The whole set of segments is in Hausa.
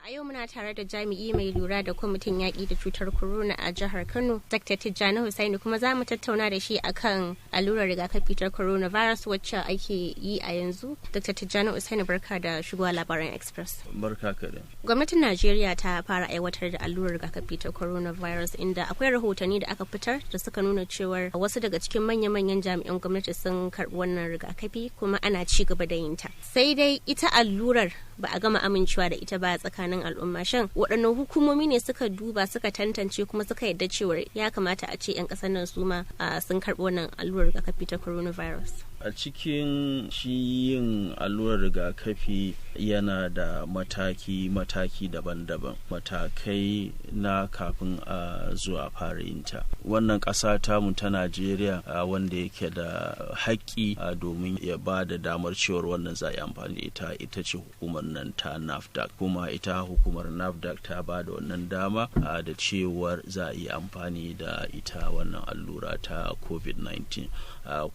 A yau muna tare da jami'i mai lura da kwamitin yaƙi da cutar corona a jihar Kano, Dr. Tijjani Hussaini, kuma za mu tattauna da shi akan allurar rigakafi ta coronavirus wacce ake yi a yanzu. Dr. Tijjani Hussaini, barka da shigowa Labaran Express. Barka ka da. Gwamnatin Najeriya ta fara aiwatar da allurar rigakafi ta coronavirus, inda akwai rahotanni da aka fitar da suka nuna cewar wasu daga cikin manya-manyan jami'an gwamnati sun karɓi wannan rigakafi kuma ana ci gaba da yin ta. Sai dai ita allurar ba a gama amincewa da ita ba tsakanin al'umma. Shan waɗannan hukumomi ne suka duba, suka tantance, kuma suka yadda cewar ya kamata a ce 'yan ƙasar nan su ma sun karɓi wannan allurar rigakafi ta coronavirus? A cikin shi yin allurar rigakafi yana da mataki-mataki daban-daban, matakai na kafin a zuwa fara yin ta. Wannan ƙasa tamu ta Najeriya, wanda yake da haƙƙi domin ya ba da damar cewar wannan za a yi amfani da ita, ita ce hukumar nan ta NAFDAC. Kuma ita hukumar NAFDAC ta ba da wannan dama da cewar za a yi amfani da ita wannan allura ta COVID-19.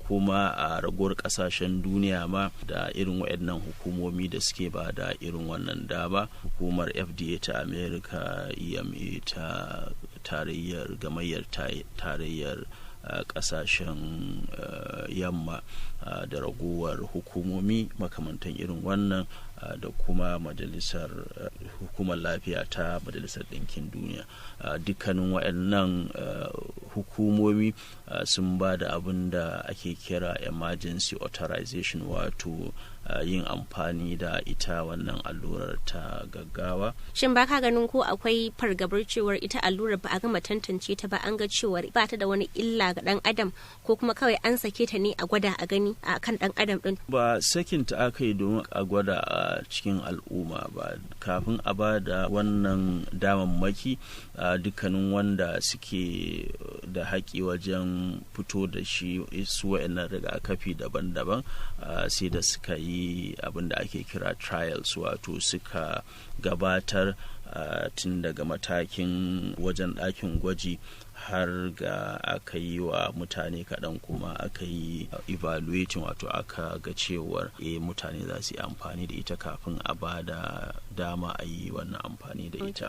Kuma a ragowar kasashen duniya ma da irin waɗannan hukumomi da suke ba da irin wannan dama: hukumar FDA ta America, EMA ta Tarayyar Gamayyar Tarayyar Kasashen Yamma, da ragowar hukumomi makamantan irin wannan, da kuma Majalisar Hukumar Lafiya ta Majalisar Ɗinkin Duniya. Dukkanin waɗannan hukumomi sun ba da abin da ake kira emergency authorization, wato yin amfani da ita wannan allurar ta gaggawa. Shin baka ganin ko akwai fargabar cewar ita allurar ba a gama tantance ta ba, an ga cewar ba ta da wani illa ga dan adam, ko kuma kawai an sake ta ne a gwada a gani a kan dan adam din? Ba sakin ta aka yi domin a gwada a cikin al'umma ba. Kafin a ba da wannan damammaki, dukkanin wanda suke da haƙi wajen fito da shi su wa'annan rigakafi daban-daban, sai da suka yi abin da ake kira trials, wato suka gabatar tun daga matakin wajen ɗakin gwaji har ga aka yi wa mutane kaɗan, kuma aka yi evaluating, wato aka ga cewar mutane za su yi amfani da ita kafin a ba da dama a yi wannan amfani da ita.